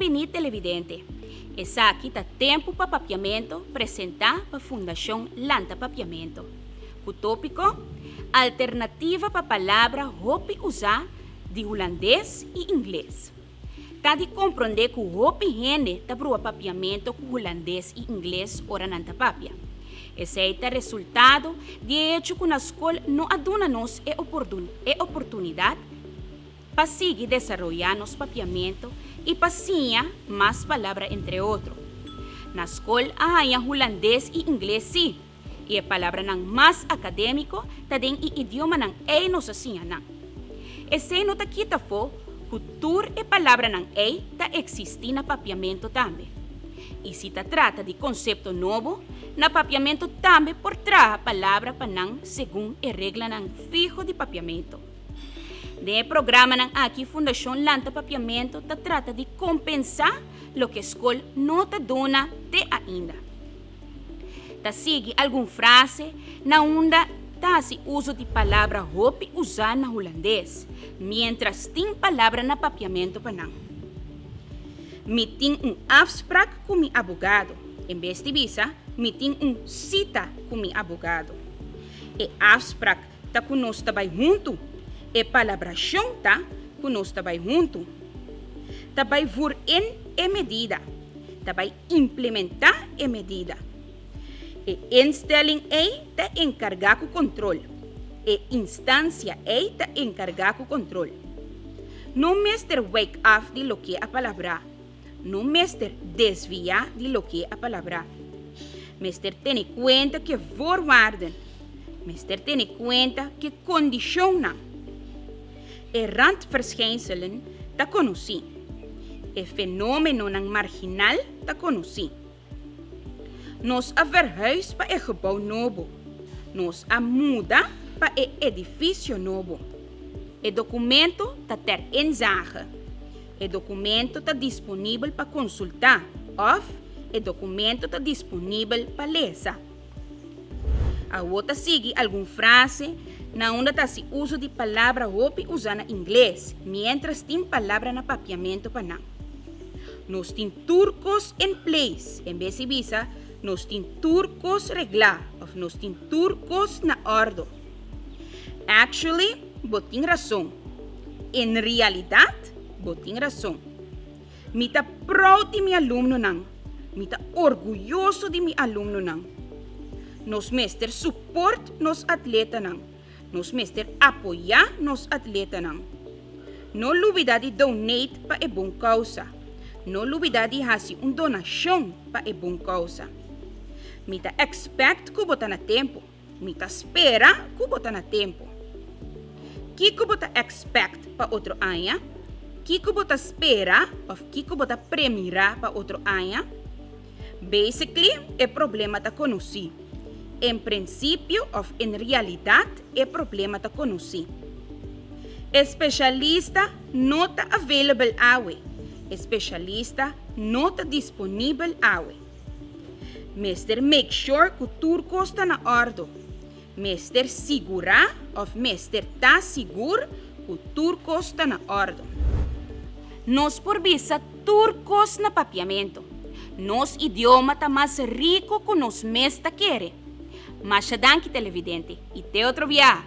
Bon bini, televidente. Esaki ta Tempo pa Papiamento, presenta pa Fundacion Lanta Papiamento. Cu topico: Alternativa pa palabra hopi usa di Hulandes y Ingles. Ta di compronde cu hopi hende ta brua Papiamento cu Hulandes y Ingles ora nan ta papia. Esey ta resultado di hecho cu na scol no a duna nos e oportunidad pa sigui desaroya nos Papiamento y pa siña mas palabra, entre otro. Na scol a haya Hulandes y Ingles si, y e palabranan mas academico ta den e idiomanan ey nos a siña nan. Esey no ta kita fo cu tur e palabranan ey ta existi na Papiamento tambe. Y si ta trata di concepto nobo, na Papiamento tambe por traha palabra pa nan segun e reglanan fiho di Papiamento. Den e programanan aki Fundacion Lanta Papiamento ta trata di compensa loke scol no ta duna te ainda. Ta sigui algun frase na unda ta haci uso di palabra hopi usa na Hulandes, mientras tin palabra na Papiamento pa nan. Mi tin un afspraak cu mi abogado, en bes di bisa mi tin un cita cu mi abogado. E afspraak ta cu nos ta bay hunto. E palabracion ta cu nos ta bay hunto. Ta bay voer in e medida. Ta bay implementa e medida. E instelling ey ta encarga cu control. E instancia ey ta encarga cu control. No mester wijk af di loke a palabra. No mester desvia di loke a palabra. Mester tene cuenta cu voorwaarden. Mester tene cuenta cu condicionnan. E randverschijnselen ta conoci. E fenomenonan marginal ta conoci. Nos a verhuis pa e gebouw nobo. Nos a muda pa e edificio nobo. E documento ta ter inzage. E documento ta disponibel pa consulta of e documento ta disponibel pa lesa. Awor ta sigui algun frase na unda ta haci uso di palabra hopi usa na Ingles, mientras tin palabra na Papiamento pa nan. Nos tin tur cos in place, en bes di bisa nos tin tur cos regla of nos tin tur cos na ordo. Actually, bo tin rason. En realidad, bo tin rason. Mi ta proud di mi alumnonan. Mi ta orguyoso di mi alumnonan. Nos mester support nos atletanan. Nos mester apoya nos atletanan. No lubida di donate pa e bon causa. No lubida di haci un donacion pa e bon causa. Mi ta expect cu bo ta na tempo. Mi ta spera cu bo ta na tempo. Kico bo ta expect pa otro aña? Kico bo ta spera of kico bo ta premira pa otro aña? Basically, e problema ta conoci. En principio of en realidad, e problema ta conoci. E specialista no ta available awe. E specialista no ta disponibel awe. Mester make sure cu tur cos ta na ordo. Mester sigura of mester ta sigur cu tur cos ta na ordo. Nos por bisa tur cos na Papiamento. Nos idioma ta mas rico cu nos mes ta kere. Masha danki, televidente, y te otro biaha.